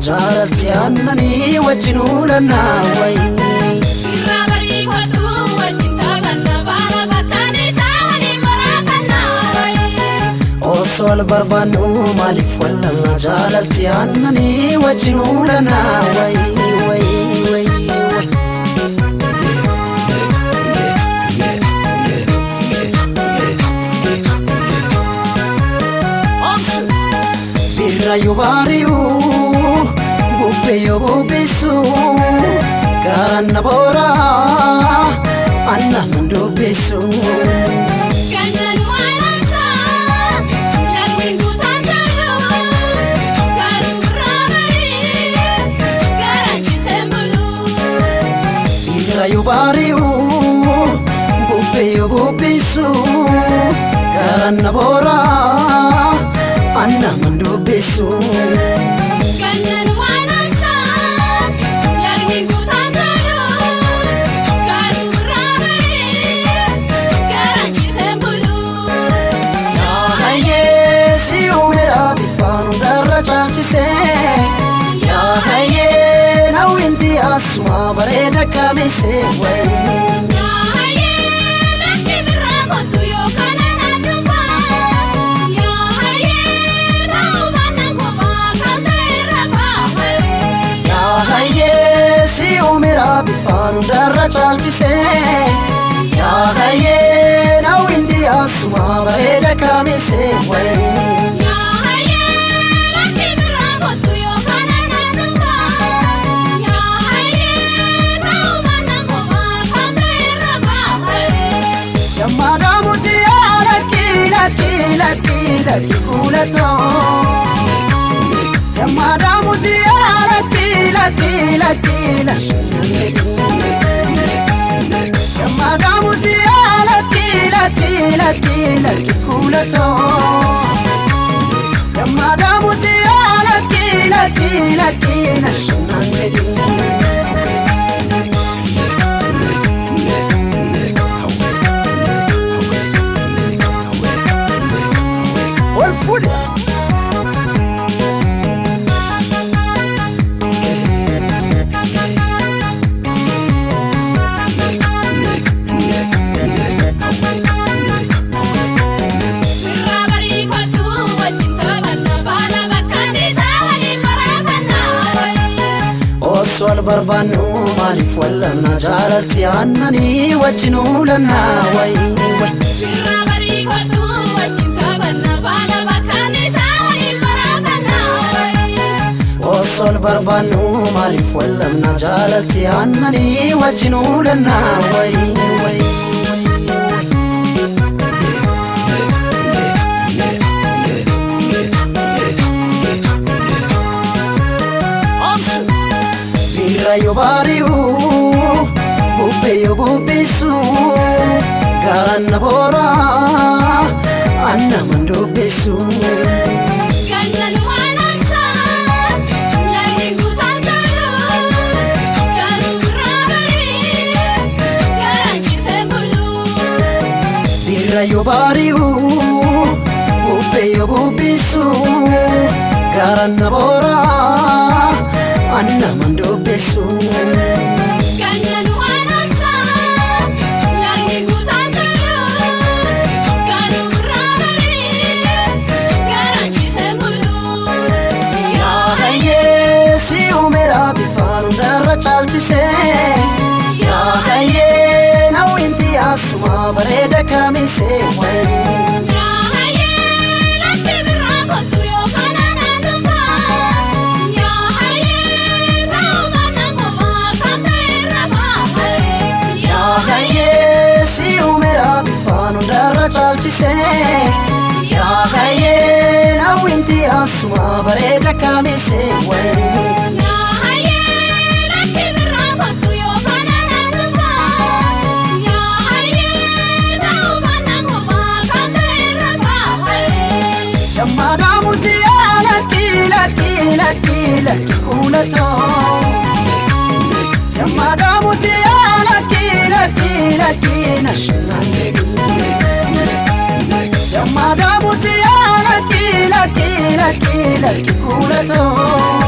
Jaalalti aannanii wajjin uulanna wayi. Irraa bariifatu wajjin taphanna baala bakkaan isaa waliin waraabbanna wayi. Osoo wal barbaannu maaliif wallanna jaalalti aannanii wajjin uulanna wayi wayi wayi. Birra yoo baari'u bubbee yoo bubbisu garaan na boora anna mandubbisu. Gannan waan amsaa lagni guutaan tolu garuu birraa barii garaan ciiseen bulu. Birra yoo baari'u bubbee yoo bubbisu garaan na boora anna mandubbisu. Gannan waan amsaa lagni guutaan tolu garuu birraa barii garaan ciiseen bulu. Yaahayyee si uumeera bifaan hundarra caalchisee yaahayyee naawwinti asuma bareeda kaamisee wayi. Yaahayyee lakki birraa kottu yookaan anaan dhufa. Yaahayyee ta'uu baannaan kophaa kan ta'e irra faahe. Yaahayyee si uumeera bifaan hundarra caalchisee yaahayyee naawwinti asuma bareeda kaamisee wayi. Yaahayyee lakki birraa kottu yookaan anaan dhufa. Yaahayyee ta'uu baannaan kophaa kan ta'e irra faahe. Gammadaa lakki lakki lakki lakki kuulatoo. Gammadaa lakki lakki lakki lakki. Gammadaa lakki lakki lakki lakki kuulatoo. Gammadaa lakki lakki lakki lakki. Ol fuudhe. Birraa barii kottu wajjin taphanna baala bakkaan isaa waliin waraabbanna wayi. Osoo wal barbaannu maaliif wallanna jaalalti aannanii wajjin uulanna wayi. Birraa barii kottu wajjin taphanna baala bakkaan isaa waliin waraabbanna wayi. Osoo wal barbaannu maaliif wallanna jaalalti aannanii wajjin uulanna wayi wayi. Birra yoo baari'u bubbee yoo bubbisu garaan na boora anna mandubbisu. Gannan waan amsaa lagni guutaan tolu garuu birraa barii garaan ciiseen bulu. Birra yoo baari'u bubbee yoo bubbisu garaan na boora anna mandubbisu. Gannan waan amsaa lagni guutaan tolu garuu birraa barii garaan ciiseen bulu. Yaahayyee si uumeera bifaan hundarra caalchisee yaahayyee naawwinti asuma bareeda kaamisee wayi. Yaahayyee lakki birraa kottu yookaan anaan dhufa. Yaahayyee ta'uu baannaan kophaa kan ta'e irra faahe. Yaahayyee si uumeera bifaan hundarra caalchisee yaahayyee naawwinti asuma bareeda kaamisee wayi. Yaahayyee lakki birraa kottu yookaan anaan dhufa. Yaahayyee ta'uu baannaan kophaa kan ta'e irra faahe. Gammadaa lakki lakki lakki lakki kuulatoo. Gammadaa lakki lakki lakki nashinaan. Gammadaa lakki lakki lakki lakki kuulatoo.